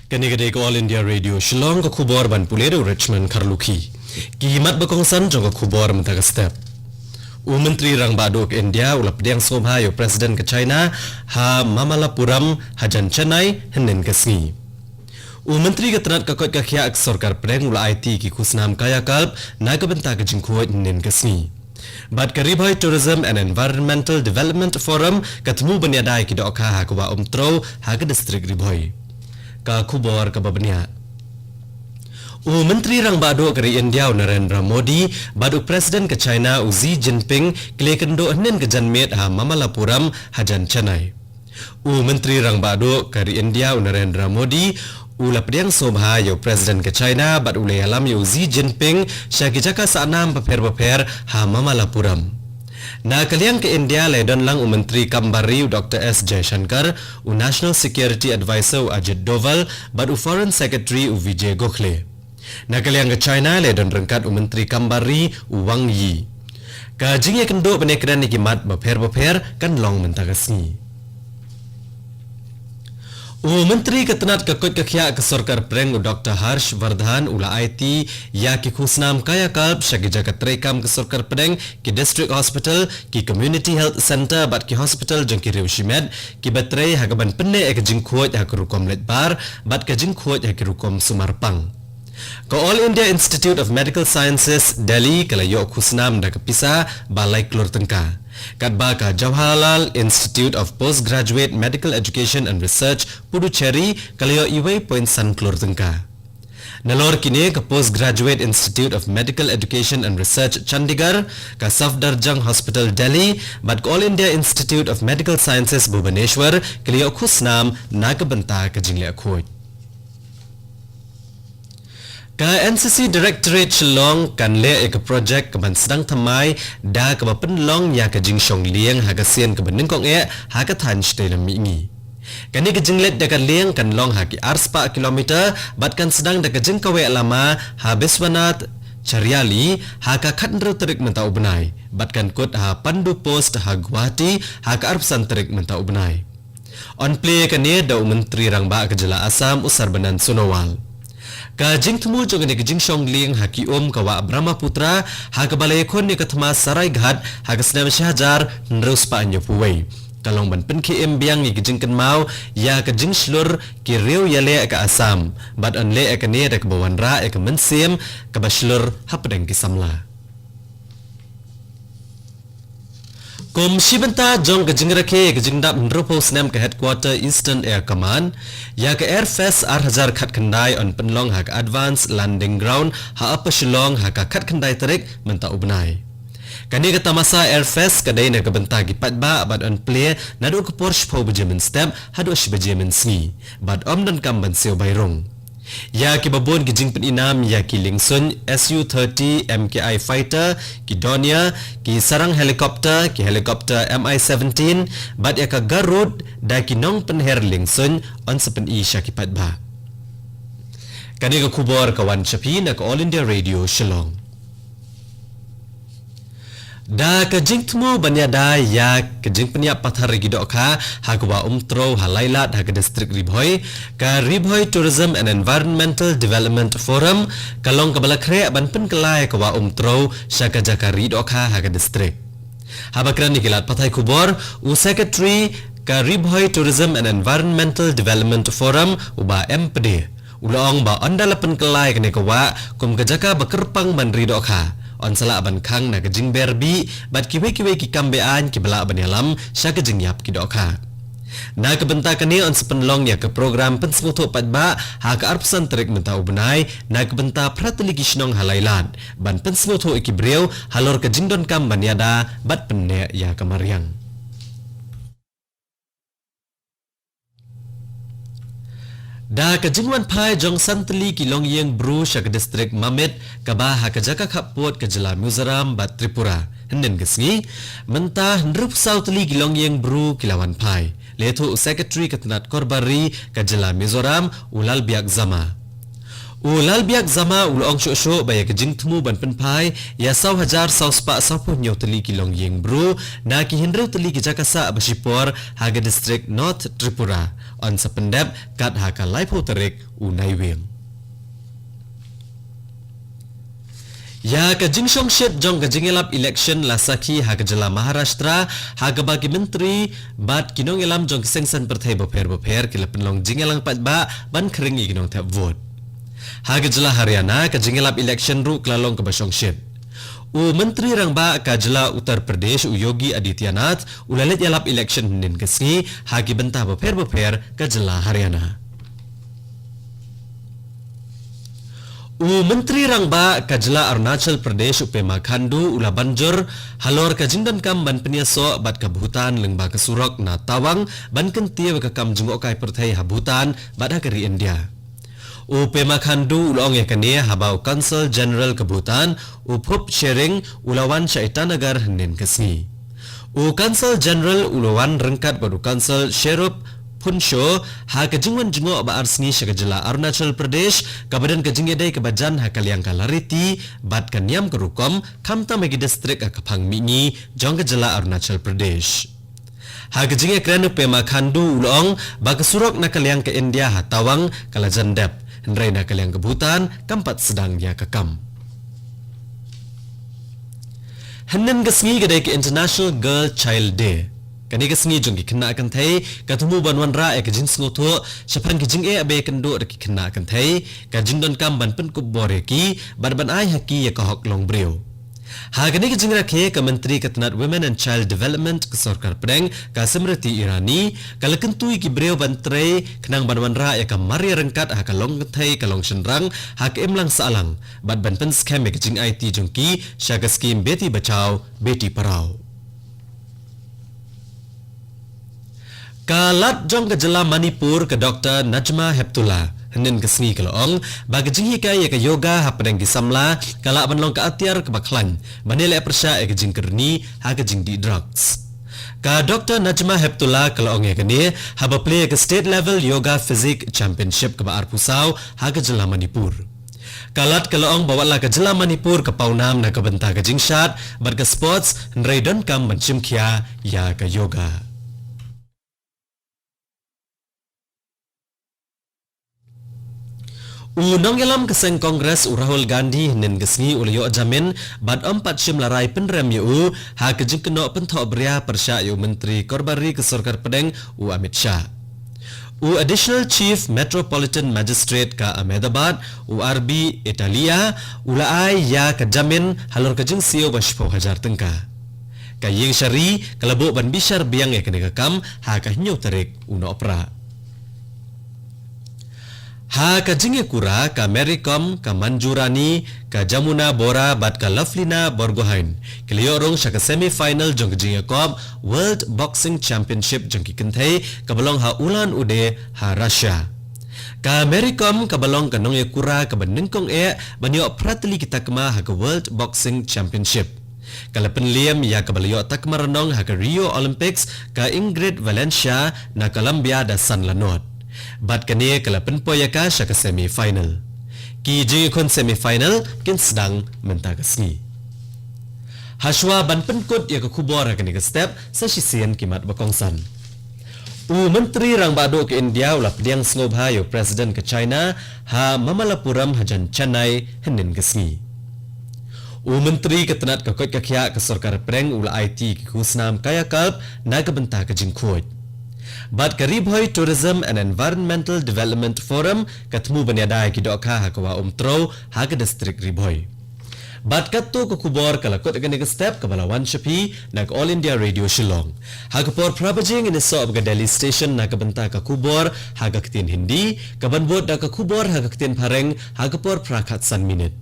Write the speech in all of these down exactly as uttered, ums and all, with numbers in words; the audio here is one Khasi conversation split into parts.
Kane ka dei ka All India Radio Shillong, ka khubor ban pule da u Richmond Kharlukhi. Ki mat ba kongsan jong ka khubor mynta ka step. U Myntri Rangbah Duh ka India u la pdiang sngewbha ïa u President ka China ha Mamallapuram hajan Chennai hynnin ka sngi. U Myntri ka tnat ka koit ka khiah ka sorkar pdeng u la aiti ki khusnam kayakalp na ka bynta ka jingkhuid hynnin ka sngi. Bad ka Ri Bhoi Tourism and Environmental Development Forum ka thmu ban ïada ïa ki dohkha ha ka Wah Umtrew ha ka distrik Ri Bhoi. Ka khubor kaba bniah. U Myntri Rangbah Duh ka ri India u Narendra Modi bad u President ka China u Xi Jinping ki la ïakynduh hynnin ka janmiet ha Mamallapuram hajan Chennai. U Myntri Rangbah Duh ka ri India u Narendra Modi u la pdiang sngewbha ïa u President ka China bad u la ïalam ïa u Xi Jinping sha ki jaka sahnam bapher bapher ha Mamallapuram. Na ka liang ka India la ïadon lang u Myntri Kam Bar Ri u Doctor S Jaishankar, u National Security Advisor u Ajit Doval bad u Foreign Secretary u Vijay Gokhale. Na ka liang ka China la ïadon ryngkat u Myntri Kam Bar Ri u Wang Yi. Ka jingïakynduh ban ïakren ïa ki mat bapher bapher kan long mynta ka sngi. U Myntri ka tnat ka koit ka khiah ka sorkar pdeng u Doctor Harsh Vardhan u la aiti ïa ki khusnam kayakalp sha ki jaka treikam ka sorkar pdeng, ki District Hospital, ki Community Health Centre bad ki hospital jong ki riew shimet kiba trei ha kaban pynneh ïa ka jingkhuid ha ka rukom leit bar bad ka jingkhuid ha ki rukom sumar pang. Ka All India Institute of Medical Sciences Delhi ka la ïoh khusnam da ka pisa ba lai klur tyngka. Katba ka Jawaharlal Institute of Postgraduate Medical Education and Research Puducherry ka la ïoh iwei point san klur tyngka. Nalor kine ka Postgraduate Institute of Medical Education and Research Chandigarh, ka Safdarjung Hospital Delhi bad ka All India Institute of Medical Sciences Bhubaneswar ki la ïoh khusnam na ka bynta ka jingleh khuid. Ka N C C Directorate Shillong kan leh ïa ka projek kaban sdang thymmai da kaba pynlong ïa ka jingshong lieng ha ka sien kaba nyngkong eh ha ka thaiñ shatei lam mihngi. Kane ka jingleit da ka lieng kan long ha ki arspah kilometer bad kan sdang da ka jingkaweh lama ha Biswanath Chariali ha ka khathynriew tarik mynta u bnai bad kan kut ha Pandu Post ha Guwahati ha ka arphew san tarik mynta u bnai. Yn plie ïa kane da u Myntri Rangbah ka jylla Assam u Sarbanand Sonowal. Ka jingthmu jong kane ka jingshong lieng ha ki um ka wah Brahmaputra ha kaba la ïakhun ïa ka thma Saraighat ha ka snem shi hajar hynriew spah hynñiew phew wei ka long ban pynkhie im biang ïa ka jingkynmaw ïa ka jingshlur ki riew ïaleh ka Assam bad yn leh ïa kane da kaba wanrah ïa ka mynsiem kaba shlur hapdeng ki samla. Kum shi bynta jong ka jingrakhe ïa ka jingdap hynriewphew snem ka Headquarter Eastern Air Command, ïa ka Airfest ar hajar khatkhyndai yn pynlong ha ka Advanced Landing Ground ha Upper Shillong ha ka khatkhyndai tarik mynta u bnai. Kane ka tamasa Airfest ka dei na ka bynta ki paidbah bad yn plie naduh ka por shiphew baje mynstep haduh shi baje mynsngi bad ym donkam ban siew bai rung. Ïa kiba bun ki jingpyni nam ïa ki liengsuiñ S U thirty M K I fighter, ki Dornier, ki sarang helicopter, ki helicopter M I seventeen bad ïa ka Garud da ki nongpynher liengsuiñ yn sa pyni sha ki paidbah. Kane ka khubor ka wan sha phi na ka All India Radio Shillong. Da ka jingthmu ban ïada ïa ka jingpynïap pathar ïa ki dohkha ha ka wah Umtrew ha Lailad ha ka distrik Ri Bhoi, ka Ri Bhoi Tourism and Environmental Development Forum ka long kaba la khreh ban pynkylla ïa ka wah Umtrew sha ka jaka ri dohkha ha ka distrik. Haba kren ïa ki lad pathai khubor, u Secretary ka Ri Bhoi Tourism and Environmental Development Forum u Bah M Pde u la ong ba ynda la pynkylla ïa kane ka wah kum ka jaka ba kyrpang ban ri dohkha, yn sa lah ban khang na ka jingber bih bad kiwei kiwei ki kam be-aiñ kiba lah ban ïalam sha ka jingïap ki dohkha. Na ka bynta kane yn sa pynlong ïa ka program pynsngewthuh paidbah ha ka arphew san tarik mynta u bnai na ka bynta phra tylli ki shnong ha Lailad ban pynsngewthuh ïa ki briew halor ka jingdonkam ban ïada bad pynneh ïa ka mariang. Da ka jingwan phai jong san tylli ki longïing bru sha ka distrik Mamit kaba ha ka jaka khappud ka jylla Mizoram bad Tripura hynnin ka sngi, mynta hynriewphew saw tylli ki longïing bru ki la wan phai, la ïathuh u Secretary ka tnat Korbar Ri ka jylla Mizoram u Lalbiak Zama. U Lalbiakzama u la ong shuh shuh ba ïa ka jingthmu ban pynphai ïa saw hajar saw spah saw phew hynñiew tylli ki longïing bru na ki hynriew tylli ki jaka sah ba shipor ha ka district North Tripura yn sa pyndep kat ha ka laiphew tarik u Naiwieng. Ïa ka jingshongshit jong ka jingïalap election la sakhi ha ka jylla Maharashtra, ha kaba ki myntri bad ki nongïalam jong ki seng saiñ pyrthei bapher bapher ki la pynlong jingïalang paidbah ban khring ïa ki nongthep vote. Ha ka jylla Haryana ka jingïalap election ruh ka la long kaba shongshit. U Myntri Rangbah ka jylla Uttar Pradesh u Yogi Adityanath u la leit ïalap election hynnin ka sngi ha ki bynta bapher bapher ka jylla Haryana. U Myntri Rangbah ka jylla Arunachal Pradesh u Pema Khandu u la ban jur halor ka jingdonkam ban pynïasoh bad ka Bhutan lyngba ka surok na Tawang ban kyntiew ïa ka kam jngohkai pyrthei ha Bhutan bad ha ka ri India. U Pema Khandu u la ong ïa kane haba u Consul General ka Bhutan u Phup Tshering u la wan sha Itanagar hynnin ka sngi. U Consul General u la wan ryngkat bad u Consul Sherup Phuntsho ha ka jingwan jngoh ba ar sngi sha ka jylla Arunachal Pradesh kaba don ka jingïadei kaba jan ha ka liang ka lariti bad ka niam ka rukom khamtam ha ki district ha ka phang mihngi jong ka jylla Arunachal Pradesh. Ha ka jingïakren u Pema Khandu u la ong ba ka surok na ka liang ka India ha Tawang ka la jan dep, hynrei na ka liang ka Bhutan kam pat sdang ïa ka kam. Hynnin ka sngi ka dei ka International Girl Child Day. Kane ka sngi jong ki khynnah kynthei ka thmu ban wanrah ïa ka jingsngewthuh shaphang ki jingeh ba ïakynduh da ki khynnah kynthei, ka jingdonkam ban pynkup bor ïa ki bad ban ai ha ki ïa ka hok long briew. Ha kane ka jingrakhe ka Myntri ka tnat Women and Child Development ka Sorkar Pdeng ka Smriti Irani ka la kyntu ïa ki briew ban trei khnang ban wanrah ïa ka mar ïaryngkat ha ka long kynthei ka long shynrang ha ka imlang sahlang bad ban pynskhem ïa ka jingaiti jong ki sha ka skhim Beti Bachao Beti Padhao. Ka Lat jong ka jylla Manipur ka Doktor Najma Heptulla hynnin ka sngi ka la ong ba ka jinghikai ïa ka yoga hapdeng ki samla ka lah ban long ka atiar kaba khlaiñ ban ïaleh pyrshah ïa ka jingkyrni ha ka jingdih drugs. Ka Doktor Najma Heptulla ka la ong ïa kane haba plie ïa ka State Level Yoga Physique Championship kaba arphew saw ha ka jylla Manipur. Ka Lat ka la ong ba wat la ka jylla Manipur ka pawnam na ka bynta ka jingshad bad ka sports, hynrei donkam ban shim khia ïa ka yoga. U nongïalam ka seng Congress u Rahul Gandhi hynnin ka sngi u la ïoh jamin bad ym pat shym la rai pynrem ïa u ha ka jingkynnoh pynthohbria pyrshah ïa u Myntri Korbari ka Sorkar Pdeng u Amit Shah. U Additional Chief Metropolitan Magistrate ka Ahmedabad u R B Italia u la ai ïa ka jamin halor ka jingsiew ba shiphew hajar tyngka. Ka ïing shari ka la buh ban bishar biang ïa kane ka kam ha ka hynñiew tarik u Nohprah. Ha ka jingïakura ka Mary Kom, ka Manju Rani, ka Jamuna Bora bad ka Lovelina Borgohain ki la ïoh rung sha ka semi final jong ka jingïakop World Boxing Championship jong ki kynthei kaba long ha Ulan Ude ha Russia. Ka Mary Kom kaba long ka nongïakura kaba nyngkong eh ban ïoh phra tylli ki takma ha ka World Boxing Championship. Ka la pynliem ïa kaba la ïoh takma rnong ha ka Rio Olympics ka Ingrid Valencia na Colombia da san la nod. Bad kane ka la pynpoi ïa ka sha ka semi final. Ki jingïakhun semi final kin sdang mynta ka sngi. Hashwa ban pynkut ïa ka khubor ha kane ka step, sa shisien ki mat ba kongsan. U Myntri Rangbah Duh ka India u la pdiang sngewbha ïa u President ka China ha Mamallapuram hajan Chennai hynnin ka sngi. U Myntri ka tnat ka koit ka khiah ka Sorkar Pdeng u la aiti ki khusnam kayakalp na ka bynta ka jingkhuid. Bad ka Ri Bhoi Tourism and Environmental Development Forum ka thmu ban ïada ïa ki dohkha ha ka Wah Umtrew ha ka District Ri Bhoi. Bad katto ka khubor ka la kut ha kane ka step kaba la wan sha phi na ka All India Radio Shillong. Ha ka por phra baje ngin ïasoh bad ka Delhi Station na ka bynta ka khubor ha ka ktien Hindi, kaban bud da ka khubor ha ka ktien Phareng ha ka por phra khatsan minit.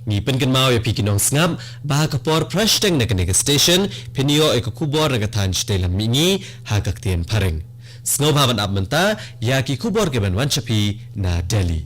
Ngi pynkynmaw ïa phi ki nongsngap ba ha ka por phra shiteng na kane ka station phin ïoh ïa ka khubor na ka thaiñ shatei lam mihngi ha ka ktien Phareng. Sngewbha ban ap mynta ïa ki khubor kiban wan sha phi na Delhi.